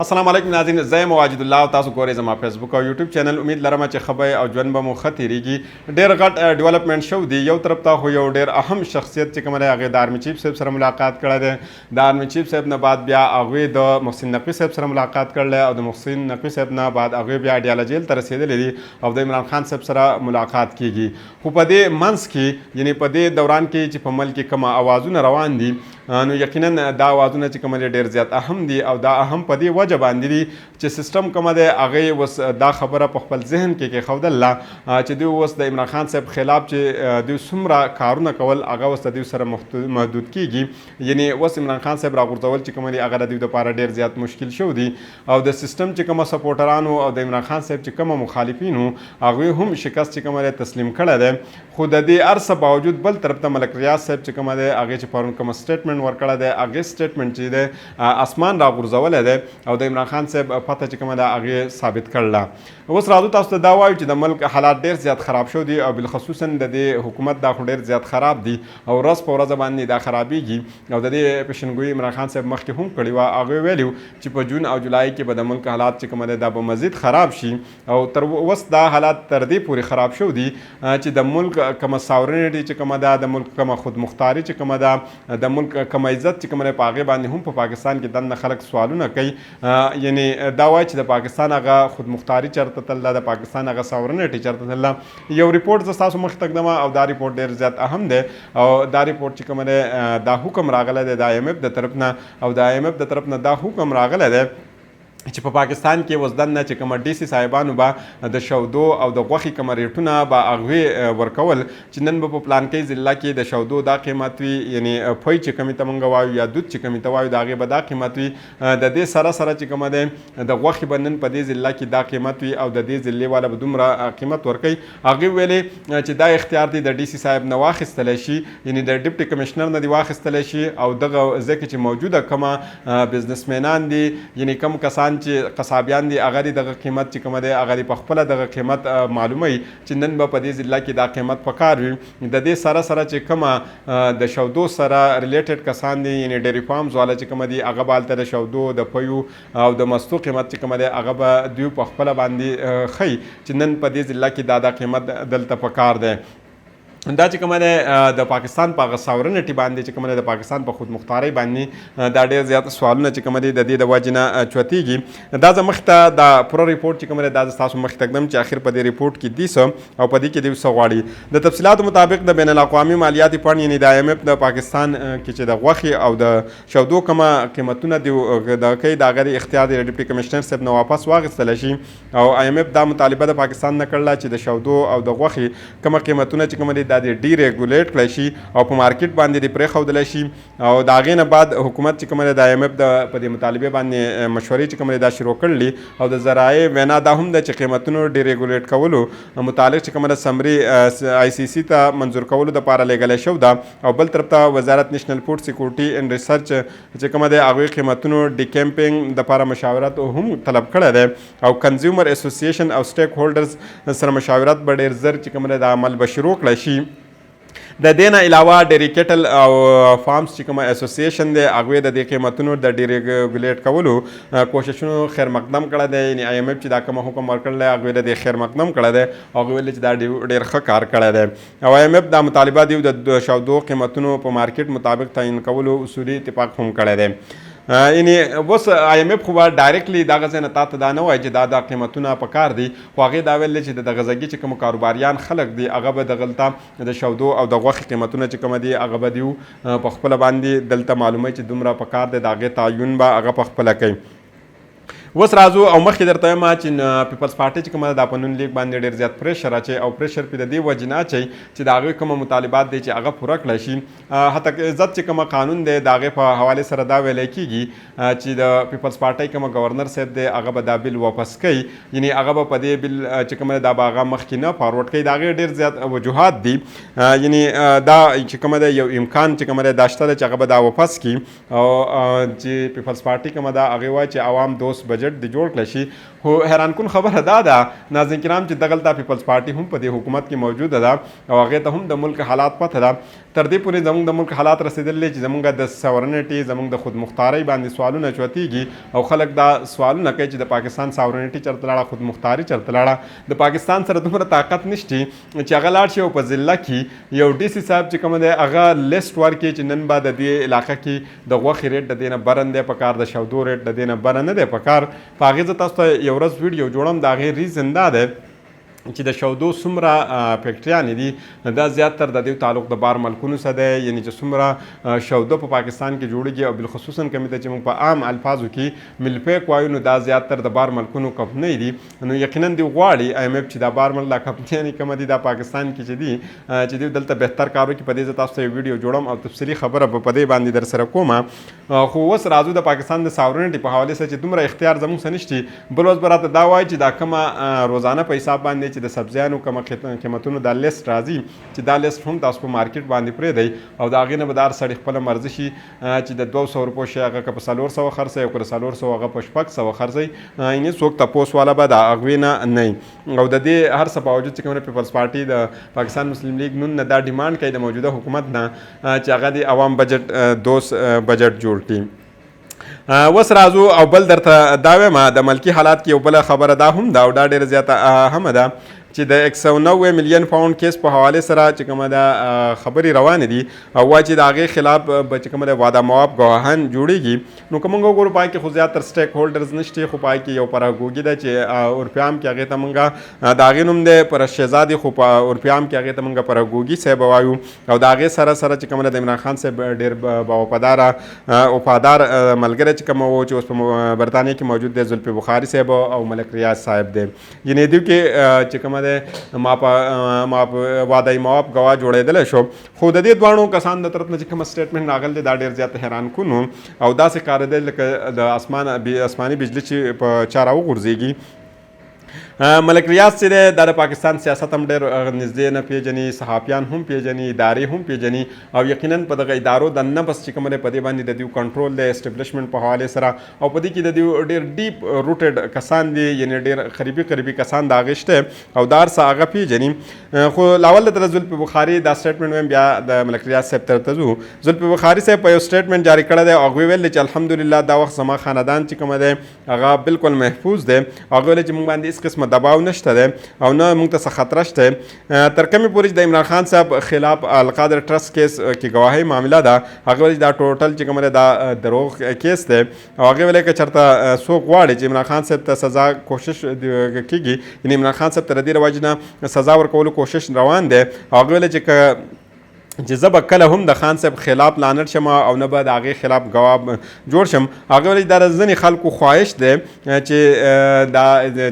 السلام علیکم ناظرین، زه یم واجد الله او تاسو ګورئ زما فیسبوک او یوټیوب چینل. امید لرم چې ښه به او ژوند به مو ښه تیریږي. ډیر غټ ډیولپمنټ شو دی. یو طرف ته خو یو ډیر اهم شخصیت چې کوم دی، هغې د آرمي چیف صاحب سره ملاقات کړی دی. د آرمي چیف صاحب نه بعد بیا هغوی د محسن نقوي صاحب سره ملاقات کړی او د محسن نقوي صاحب نه بعد هغوی بیا اډیاله جیل ته رسېدلي دي او د عمران خان صاحب سره ملاقات کیږي. خو په دې منځ کې، یعنی په دې دوران کې چې په ملک کې کوم اوازونه روان دي، نو یقینا دا اوازونه چې کوم دي، ډیر زیات اهم دي او دا اهم په دې وجه باندې دي چې سیستم کوم دی، هغه اوس دا خبره په خپل ذهن کې کېښودله چې دوی اوس د عمران خان صاحب خلاف چې دوی څومره کارونه کول، هغه اوس د دوی سره محدود کیږي. یعنی اوس عمران خان صاحب راغورځول چې کوم دي، هغه د دوی دپاره ډیر زیات مشکل شو دي او د سیستم چې کوم سپورټرانو او د عمران خان صاحب چې کوم مخالفینو، هغوی هم شکست چې کوم دی تسلیم کړی دی. خو د دې هر څه باوجود بل طرف ته ملک ریاض صاحب چې کوم دی، هغې چې پرون کوم سټیټمنټ ورکړی دی، هغې سټیټمنټ چې دی اسمان را غورځولی دی او د عمران خان صاحب پته چې کومه ده، هغې ثابت کړله. اوس راځو، تاسو ته دا وایو چې د ملک حالات ډیر زیات خراب شو دي او بالخصوصا د دې حکومت دا خو ډیر زیات خراب دي او ورځ په ورځ باندې دا خرابیږي او د دې پیشنګویي عمران خان صاحب مخکې هم کړې وه. هغوی ویلي چې په جون او جولای کې به د ملک حالات چې کومه ده، دا به مزید خراب شي او تر اوس دا حالات تر دې پورې خراب شو دي چې د ملک کومه sovereignty چې کومه ده، د ملک کومه خودمختاري چې کومه ده، د ملک کومه عزت چې کومه ده، په هغې باندې هم په پاکستان کې دننه خلک سوالونه کوي. یعنی دا وایي چې د پاکستان هغه خودمختاري چرته تلله؟ د پاکستان هغه sovereignty چرته تلله؟ یو رپورټ زه ستاسو مخې ته ږدم او دا رپورټ ډېر زیات اهم دی او دا رپورټ چې کومه دی، دا حکم راغلی دی د آی ایم ایف د طرف نه او د آی ایم ایف د طرف نه دا حکم راغلی دی چې په پاکستان کې اوس دننه چې کومه ډي سي صاحبانو به د شودو او د غوښې کومه ریټونه به هغوی ورکول، چې نن به په پلانکۍ ضلع کې د شودو دا قیمت وي، یعنی پی چې کومې ته مونږ وایو یا دود چې کومې ته وایو، د هغې به دا قیمت وي. د دې سره سره چې کومه دی، د غوښې به نن په دې ضلع کې دا قیمت وي او د دې ضلعې والا به دومره قیمت ورکوي. هغوی ویلې چې دا اختیار دی د ډي سي صاحب نه واخیستلی شي، یعنی د ډپټي کمشنر نه دی واخیستلی شي او دغه ځای کې چې موجوده کومه بزنسمنان دي، یعنی کوم کسان چې قصابیان دي، هغه دې دغه قیمت چې کومه دی، هغه دې په خپله دغه قیمت معلوموي چې نن به په دې ضلع کې دا قیمت پکار وي. د دې سره سره چې کومه د شودو سره related کسان دي، یعنی dairy farms والا چې کومه دي، هغه به هلته د شودو، د پیو او د مستو قیمت چې کومه دی، هغه به دوی په خپله باندې ښیي چې نن په دې ضلع کې دا دا قیمت دلته پکار دی. دا چې کومه ده، د پاکستان په هغه sovereignty باندې چې کومه ده، د پاکستان په خودمختارۍ باندې دا ډېر زیات سوالونه چې کومه دي، د دې د وجې نه چوتېږي. دا زه مخې ته دا پوره رپورټ چې کومه ده، دا زه ستاسو مخې ته ږدم چې اخر په دې رپورټ کې دي څه او په دې کې دوی څه غواړي. د تفصیلاتو مطابق د بین الاقوامي مالیاتي فنډ، یعنی د آی ایم ایف، د پاکستان کې چې د غوښې او د شودو کومه قیمتونه دی د کوي، د هغه اختیار د ډپټي کمشنر صاحب نه واپس واخیستل شي او آی ایم ایف دا مطالبه د پاکستان نه کړله چې د شودو او د غوښې کومه قیمتونه چې کوم دي، دا دې deregulate کړی شي او په مارکیټ باندې دې پرېښودلی شي. او د هغې نه بعد حکومت چې کوم دی، د آی ایم ایف د په دې مطالبې باندې مشورې چې کوم دی، دا شروع کړلي او د ذرایع وینا دا هم ده چې قیمتونو deregulate کولو متعلق چې کومه ده، سمري آی سی سی ته منظور کولو دپاره لېږلی شو ده. او بل طرف ته وزارت National Food Security and Research چې کومه دی، هغوی قیمتونو decapping دپاره مشاورت هم طلب کړی دی او consumer association او stakeholders سره مشاورت به ډېر زر چې کوم دی، دا عمل به شروع کړی شي. د دې نه علاوه dairy cattle او farms چې کومه اسوسییشن دی، هغوی د دې قیمتونو د deregulate کولو کوششونو خیر مقدم کړی دی. یعنی آی ایم ایف چې دا کوم حکم ورکړل دی، هغوی د دې خیر مقدم کړی دی او هغوی ویل چې دا ډېر ښه کار کړی دی او آی ایم ایف دا مطالبه دی د شودو قیمتونو په مارکیټ مطابق تعین کولو اصولي اتفاق هم کړی دی. یعنی اوس آی ایم ایف خو به directly دغه ځای نه تا ته دا نه وایي چې دا دا قیمتونه په کار دي، خو هغې دا ویل چې د دغه ځګي چې کوم کاروباریان خلک دي، هغه به دغلته د شودو او د غوښې قیمتونه چې کوم دي، هغه به دیو په خپله باندې دلته معلوموي چې دومره په کار دی، د هغې تعین به هغه په خپله کوي. اوس راځو او مخکې درته وایم چې پیپلز پارټي چې کومه ده، دا په نون لیګ باندې ډېر زیات pressure اچوي او pressure پې د دې وجې نه اچوي چې د هغوی کومه مطالبات دی چې هغه پوره کړی شي. هتک عزت چې کومه قانون دی، د هغې په حوالې سره دا ویلی کېږي چې د پیپلز پارټۍ کومه گورنر صاحب دی، هغه به دا بل واپس کوي، یعنی هغه به په دې بل چې کومه دا به هغه مخکې نه forward کوي. د هغې ډېر زیات وجوهات دي. یعنی دا چې کومه ده، یو امکان چې کومه ده، دا شته ده چې هغه به دا واپس کړي او چې پیپلز پارټي کومه ده، هغې وایي چې عوام دوست بجټ دې جوړ کړی شي. خو حیران کن خبره دا ده ناظرین کرام چې دغلته پیپلز پارټي هم په دې حکومت کې موجوده ده او هغې ته هم د ملک حالات پته ده. تر دې پورې زموږ د ملک حالات رسېدلی چې زموږ د ساورنټي، زموږ د خودمختارۍ باندې سوالونه چوتېږي او خلک دا سوالونه کوي چې د پاکستان ساورنټي چرته لاړه، خودمختاري چرته لاړه. د پاکستان سره دومره طاقت نشتی چې هغه لاړ شي او په ضلع کې یو ډي سي صاحب چې کوم دی هغه لیست ورکړي چې نن به د دې علاقه کې د غوښې ریټ د دې نه برن دی پکار، د شودو ریټ د دې نه بره نه دی پکار. په هغې زه تاسو ته یو ورځ ویډیو جوړم. د هغې ریزن دا دی چې د شودو څومره فیکټریانې دي دا زیات تر د دې تعلق د بار ملکونو سره دی، یعنی چې څومره شودو په پاکستان کې جوړیږي او بالخصوصا کومې ته چې موږ په عام الفاظو کې ملپیک وایو نو دا زیات تر د بار ملکونو کمپنۍ دي. نو یقینا دی غواړي آی ایم ایف چې دا بار ملک دا کمپنیانې کومه دي دا پاکستان کې چې دي چې دوی دلته بهتر کار وکړي. په دې زه تاسو ته یو ویډیو جوړم او تفصیلي خبره به په دې باندې در سره کوم. خو اوس راځو د پاکستان د ساورنټي په حوالې سره چې دومره اختیار زموږ سره نشتي. بل ورځ به راته دا وایي چې دا کومه روزانه په حساب باندې چې د سبزیانو کومه قیمتونو دا لیست راځي چې دا لیست هم تاسو په مارکیټ باندې پرېږدئ او د هغې نه به د هر سړي خپله مرضي شي چې د 200 روپو شی هغه که په 400 خرڅوي او که د 400 هغه په 600 خرڅوي، یعنې څوک تپوس والا به د هغوی نه نه وي. او د دې هر څه باوجود چې کومه پیپلز پارټي د پاکستان مسلم لیګ نون نه دا ډیمانډ کوي د موجوده حکومت نه چې هغه د عوام بجټ دوست بجټ جوړ کړي. اوس راځو او بل درته دا وایم د ملکي حالات کې یو بله خبره دا هم ده او دا ډېره زیاته اهمه ده چې د 190 میلیون پاونډ کیس په حواله سره چې کومه ده خبرې روانې دي او وایي چې د هغې خلاف به چې کومه ده وعده مواب ګواهان جوړیږي. نو که موږ وګورو په هغې کې خو زیات تر سټیک هولډرز نشته، خو په هغې کې یو پرهګوګي ده چې اورپیام کې هغې ته موږ د هغې نوم دی پر شهزادي، خو په اورپیام کې هغې ته موږ پرهګوګي صاحب وایو. او د هغې سره سره چې کومه ده د عمران خان صاحب ډېر باوفاداره وفادار ملګری چې کوم و چې اوس په برتانیې کې موجود دی زلفي بخاري صاحب او ملک ریاض صاحب دی. یعنې دوی کې چې کومه ده ما په وعده مواب ګواه جوړېدلی شو. خو د دې دواړو کسانو د طرف نه چې کومه سټیټمنټ راغلی دی دا ډېر زیات حیران کن و او داسې ښکارېدی لکه د اسمان آسماني بجلي چې په چا راوغورځېږي. ملک ریاض چې دی دا د پاکستان سیاست هم ډېر نږدې نه پیژني، صحافیان هم پیژني، ادارې هم پیژني او یقینا په دغه ادارو د نبض چې کوم دی په دې باندې د دوی کنټرول دی اسټبلشمنټ په حوالې سره او په دې کې د دوی ډېر ډیپ روټډ کسان دي، یعنې ډېر قریبي قریبي کسان د هغې شته او دا هر څه هغه پیژني. خو لاول د زلفي بخاري دا سټیټمنټ وایم بیا د ملک ریاض صاحب طرف ته ځو. زلفي بخاري صاحب په یو سټیټمنټ جاري کړی دی او هغوی ویل چې الحمدلله دا وخت زما خاندان چې کومه دی هغه بالکل محفوظ دی. هغه ویل چې موږ باندې هیڅ قسمه دباو نشته دی او نه موږ ته څه خطر شته تر کومې پورې چې د عمران خان صاحب خلاف القادر ټرست کیس کې ګواهۍ معامله ده. هغه ویل چې دا ټوټل چې کومه ده دا دروغ کیس دی او هغه ویل که چېرته څوک غواړي چې عمران خان صاحب ته سزا کوشش کېږي، یعنې عمران خان صاحب ته د دې رواج نه سزا ورکولو کوشش روان دی. او هغه ویل چې که چې زه به کله هم د خان صاحب خلاف لانټ شم او نه به د هغې خلاف ګواه جوړ شم. هغه ویل چې دا د ځینې خلکو خواهش دی چې دا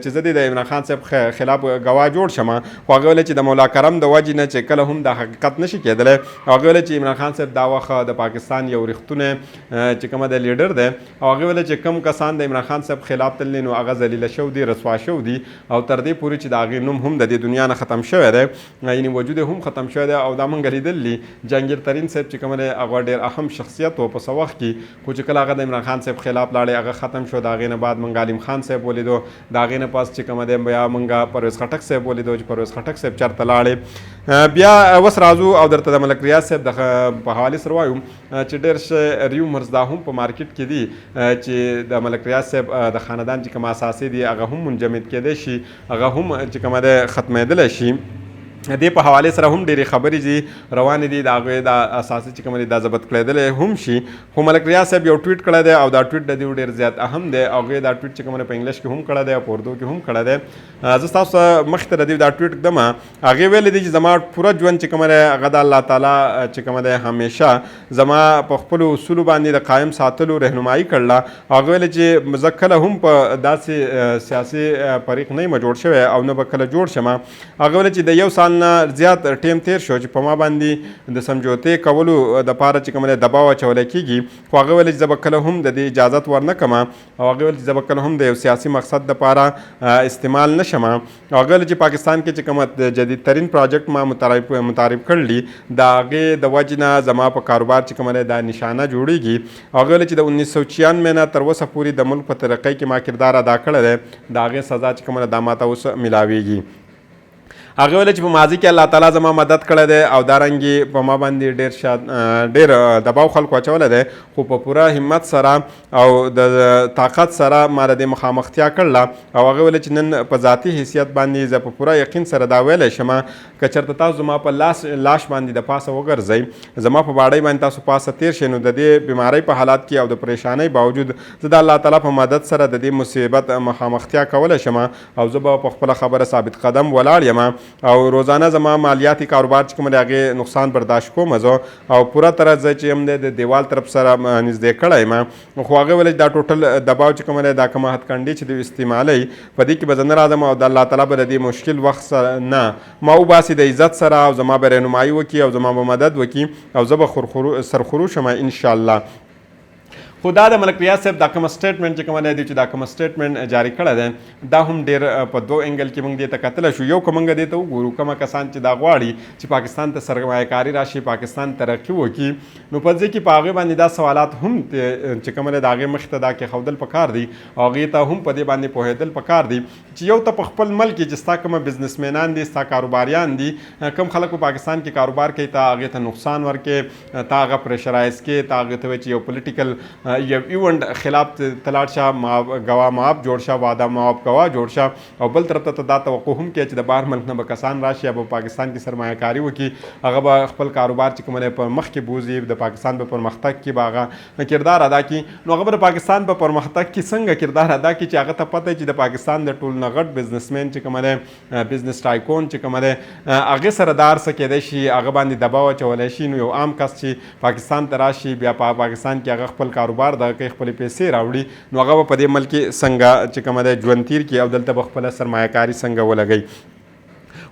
چې زه دې د عمران خان صاحب خلاف ګواه جوړ شم، خو هغه ویل چې د مولا کرم د وجې نه چې کله هم دا حقیقت نشي کېدلی. هغه ویل چې عمران خان صاحب دا وخت د پاکستان یو رښتونی چې کومه د لیډر دی او هغه ویل چې کوم کسان د عمران خان صاحب خلاف تللی نو هغه ذلیله شو دي، رسوا شو دي او تر دې پورې چې د هغې نوم هم د دې دنیا نه ختم شوی دی، یعنې وجود هم ختم شوی دی. او دا مونږ لیدل دي جهانګیر ترین صاحب چې کوم دی هغه ډېر اهم شخصیت و په څه وخت کې، خو چې کله هغه د عمران خان صاحب خلاف لاړی هغه ختم شو. د هغې نه بعد مونږ عالم خان صاحب ولیدو، د هغې نه پس چې کوم دی بیا مونږ پرویز خټک صاحب ولیدو چې پرویز خټک صاحب چېرته لاړی. بیا اوس راځو او درته د ملک ریاض صاحب د په حوالې سره وایو چې ډېر ښه ریومرز دا هم په مارکیټ کې دي چې د ملک ریاض صاحب د خاندان چې کوم اثاثې دي هغه هم منجمد کېدی شي، هغه هم چې کومه ده ختمېدلی شي. دې په حوالې سره هم ډېرې خبرې دي روانې دي، د هغوی دا اساسي چې کومه دي دا ضبط کړېدلی هم شي. خو ملک ریاض صاحب یو ټویټ کړی دی او دا ټویټ د دې ډېر زیات اهم دی. هغوی دا ټویټ چې کومه په انګلیش کې هم کړی دی او په اردو کې هم کړی دی. زه ستاسو مخې ته د دې دا ټویټ ږدم. هغې ویلي دي چې زما پوره ژوند چې کومه دی هغه د الله تعالی چې کومه دی همیشه زما په خپلو اصولو باندې د قایم ساتلو رهنمایي کړله. هغه ویلي چې زه کله هم په داسې سیاسي فریق نه یم جوړ شوی او نه به کله جوړ شم. هغه ویلي چې د یو سال کال نه زیات ټیم تیر شو چې په ما باندې د سمجوتې کولو دپاره چې کوم دی دباو اچولی کېږي، خو هغه ویل چې زه به کله هم د دې اجازت ورنه کړم، او هغه ویل چې زه به کله هم د یو سیاسي مقصد دپاره استعمال نه شم. او هغه ویل چې پاکستان کې چې کومه جدید ترین پروجیکټ ما متعارف کړل دي، د هغې د وجې نه زما په کاروبار چې کومه دی دا نشانه جوړیږي. او هغه ویل چې د 1996 نه تر اوسه پورې د ملک په ترقۍ کې ما کردار ادا کړی دی، د هغې سزا چې کومه ده دا ماته اوس میلاویږي. هغه ویل چې په ماضي کې الله تعالی زما مدد کړی دی او دارنګې په ما باندې ډېر دباو خلکو اچولی دی، خو په پوره همت سره او د طاقت سره ما د دې مخامختیا کړله. او هغه ویل چې نن په ذاتي حیثیت باندې زه په پوره یقین سره دا ویلی شم که چېرته تاسو زما په لاش باندې د پاسه وګرځئ، زما په باړۍ باندې تاسو پاسه تېر شئ، نو د دې بیمارۍ په حالات کې او د پریشانۍ باوجود زه د الله تعالی په مدد سره د دې مصیبت مخامختیا کولی شم او زه به په خپله خبره ثابت قدم ولاړ یم. او روزانه زما مالیاتي کاروبار چې کوم دی هغې نقصان برداشت کوم زه، او پوره طرح زه چې یم دی د دیوال طرف سره نږدې کړی یم. خو هغې ویل چې دا ټوټل دباو چې کوم دی دا کومه هتکنډې چې دوی استعمالوي په دې کې به زه نه راځم او د الله تعالی به د دې مشکل وخت سره نه ما وباسي د عزت سره، او زما به رهنمایي وکړي او زما به مدد وکړي او زه به سرخرو شم انشاءالله. خو دا د ملک ریاض صاحب دا کوم سټیټمنټ چې کوم دی چې دا کوم سټیټمنټ جاری کړی دی دا هم ډېر په دوو انګل کې موږ دې ته کتلی شو. یو که موږ دې ته وګورو کومه کسان چې دا غواړي چې پاکستان ته سرمایه کاري راشي، پاکستان ترقي وکړي، نو په ځای کې په هغې باندې دا سوالات هم چې کوم دی د هغې مخې ته دا کېښودل پکار دي او هغې ته هم په دې باندې پوهېدل پکار دي چې یو ته په خپل ملک کې چې ستا کومه بزنسمنان دي، ستا کاروباریان دي، کوم خلک په پاکستان کې کاروبار کوي، تا هغې ته نقصان ورکې، تا هغه پریشرایز کې، تا هغې ته وایي چې یو پولیټیکل یو ایونټ خلاف ته لاړ شه، ګواه معاف جوړ شه، وعده معاف ګواه جوړ شه، او بل طرف ته ته دا توقع هم کوې چې د بهر ملک نه به کسان راشي یا به پاکستان کې سرمایه کاري وکړي، هغه به خپل کاروبار چې کوم دی په مخ کې بوځي، د پاکستان په پرمختګ کې به هغه کردار ادا کړي. نو هغه به د پاکستان په پرمختګ کې څنګه کردار ادا کړي چې هغه ته پته چې د پاکستان د ټول نه غټ بزنسمن چې کوم دی، بزنس ټایکون چې کوم دی، هغې سره دا هر څه کېدای شي، هغه باندې دباو اچولی شي. نو یو عام کس چې پاکستان ته راشي بیا په پاکستان کې هغه خپل کاروبار دغه کوي، خپلې پیسې راوړي، نو هغه به په دې ملک کې څنګه چې کومه دی ژوند تیر کړي او دلته به خپله سرمایه کاري څنګه ولګوي.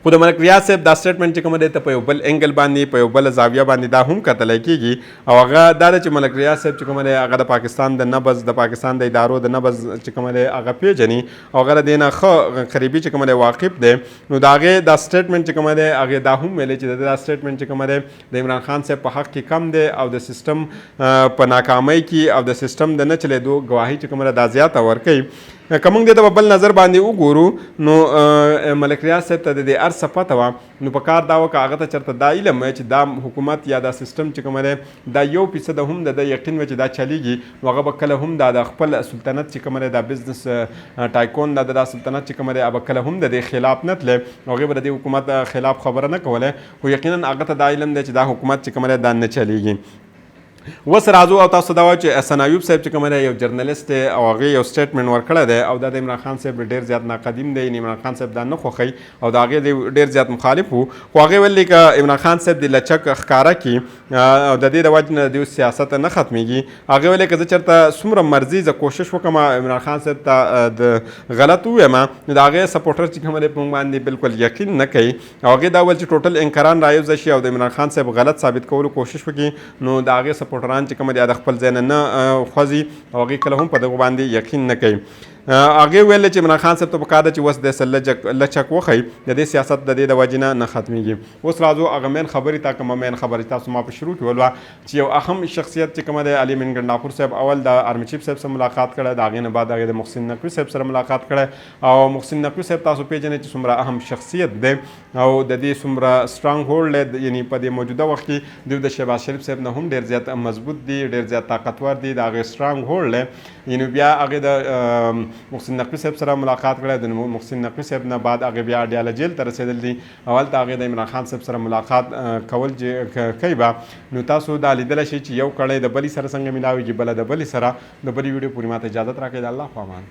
خو د ملک ریاض صاحب دا سټیټمنټ چې کومه دی ته په یو بل انګل باندې، په یو بل زاویه باندې دا هم کتلی کېږي، او هغه دا ده چې ملک ریاض صاحب چې کومه دی هغه د پاکستان د نبض، د پاکستان د ادارو د نبض چې کومه دی هغه پېژني او هغه د دې نه ښه قریبي چې کومه دی واقف دی. نو د هغې دا سټیټمنټ چې کومه دی هغې دا هم ویلی چې د ده دا سټیټمنټ چې کومه دی د عمران خان صاحب په حق کې کم دی او د سیستم په ناکامۍ کې او د سیستم د نه چلېدو ګواهي چې کومه ده دا زیاته ورکوي. که موږ دې ته په بل نظر باندې وګورو نو ملک ریاض صاحب ته د دې هر څه پته وه، نو په کار دا وه که هغه ته چېرته دا علم وی چې دا حکومت یا دا سیستم چې کومه دی دا یو فیصد هم د ده یقین وی چې دا چلیږي، نو هغه به کله هم دا د خپل سلطنت چې کومه دی دا بزنس ټایکون دا د دا سلطنت چې کومه دی هغه به کله هم د دې خلاف نه تلی، هغې به د دې حکومت خلاف خبره نه کوله، خو یقینا هغه ته دا علم دی چې دا حکومت چې کومه دی دا نه چلیږي. اوس راځو او تاسو دا وایو چې حسن ایوب صاحب چې کوم دی یو جرنلیست دی او هغې یو سټیټمنټ ورکړی دی او دا د عمران خان صاحب ډېر زیات ناقدیم دی، یعنې عمران خان صاحب دا نه خوښوي او د هغې دی ډېر زیات مخالف وو، خو هغې ویل که عمران خان صاحب دې لچک ښکاره کړي او د دې د وجې نه د دې سیاست نه ختمېږي. هغې ویل که زه چېرته څومره مرضي زه کوشش وکړم عمران خان صاحب ته د غلط ووایم نو د هغې سپورټر چې کوم دی په موږ باندې بالکل یقین نه کوي، او هغې دا ویل چې ټوټل انکران رایوځای شي او د عمران خان صاحب غلط ثابت کولو کوشش وکړي نو د هغې سپورټران چې کوم دی د خپل ځای نه نه خوځي او هغې کله هم په دغو باندې یقین نه کوي. هغې ویل چې عمران خان صاحب ته پکار ده چې اوس د څه لچک وښیي، د دې سیاست د دې د وجې نه نه ختمېږي. اوس راځو هغه مین خبرې ته، کومه مین خبره چې تاسو ما په شروع کې ولوه چې یو اهم شخصیت چې کومه دی علي امین ګنډاپور صاحب اول د آرمي چیف صاحب سره ملاقات کړی، د هغې نه بعد هغې د محسن نقوي صاحب سره ملاقات کړی، او محسن نقوي صاحب تاسو پېژنئ چې څومره اهم شخصیت دی او د دې څومره سترانګ هولډ دی، یعنی په دې موجوده وخت کې دوی د شهباز شریف صاحب نه هم ډېر زیات مضبوط دي، ډېر زیات طاقتور دي، د هغې سترانګ هولډ دی. یعنی بیا هغې د محسن نقوي صاحب سره ملاقات کړی، د محسن نقوي صاحب نه بعد هغې بیا اډیاله جیل ته رسېدل دي او هلته هغې د عمران خان صاحب سره ملاقات کول چې کوي به. نو تاسو دا لیدلی شئ چې یو کړی د بلې سره څنګه ملاویږي، بله د بلې سره. د بلې ویډیو پورې ماته اجازت راکړئ، د الله په امان.